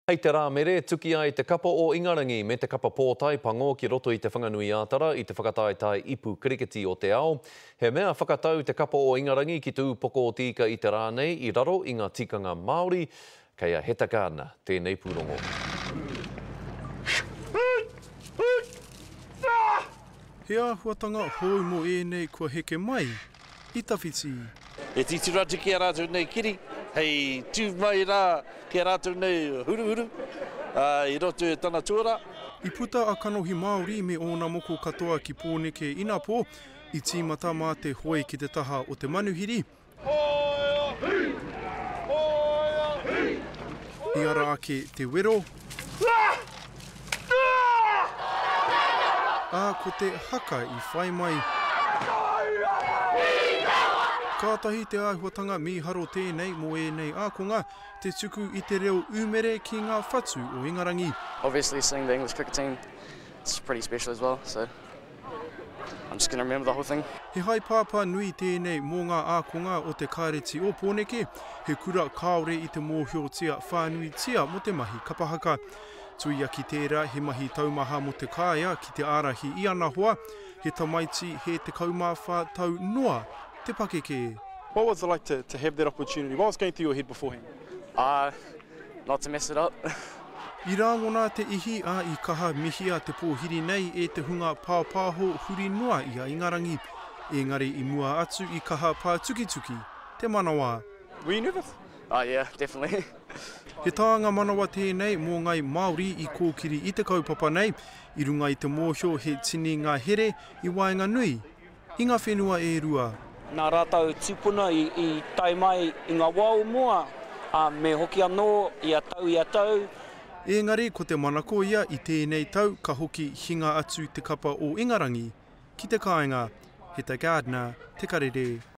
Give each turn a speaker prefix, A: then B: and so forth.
A: Hei te Rāmere, tuki ai te kapa o Ingarangi me te kapa pōtae pango ki roto i Te Whanganui-ā-Tara i te whakataetae ipu kirikiti o te ao. He mea whakatau te kapa o Ingarangi ki Te Ūpoko o Te Ika i te rā nei i raro i ngā tikanga Māori. Kei a Heta Gardiner tēnei pūrongo.
B: He āhuatanga hou mō ēnei kua heke mai i tawhiti.
C: E titiro atu ki a rātou nei kiri, hei tū mai rā ki a rātou nei huruhuru, ā, i roto i tana tuarā.
B: I puta a Kanohi Māori me ōna moko katoa ki Pōneke inapō, i tīmata mā te hoe ki te taha o te manuhiri, I ara ake te wero. Ā, ko te haka i whai mai. Kātahi te āhuatanga mīharo tēnei mō ēnei ākonga, te tuku i te reo umere ki ngā whatu o Ingarangi.
D: Obviously seeing the English cricket team it's pretty special as well so I'm just gonna remember the whole thing.
B: He haepāpā nui tēnei mō ngā ākonga o Te Kāreti o Pōneke, he kura kāore i te mōhiotia whānuitia mō te mahi kapa haka. Tuia ki tērā he mahi taumaha mō Te Kāea ki te ārahi i ana hoa, he tamaiti he 14 tau noa te pakeke. What was it like to, to have that opportunity? What was going through your head beforehand?
D: Uh, not to mess it up.
B: I rāngona te ihi, ā, i kaha mihia te pōhiri nei e te hunga pāpāho huri noa i a Ingarangi. Ēngari i mua atu i kaha pātukituki te manawa. Were you nervous?
D: Oh yeah, definitely.
B: He tānga manawa tēnei mō ngai Māori i kōkiri i te kaupapa nei, i runga i te mōhio he tini ngā here i waenganui i ngā whenua e rua.
E: Nā rātou tūpuna i tae mai i ngā wā o mua, ā, me hoki anō ia tau ia tau.
B: Ēngari ko te manako ia i tēnei tau ka hoki hinga atu te kapa o Ingarangi ki te kāinga. Heta Gardiner, Te Karere.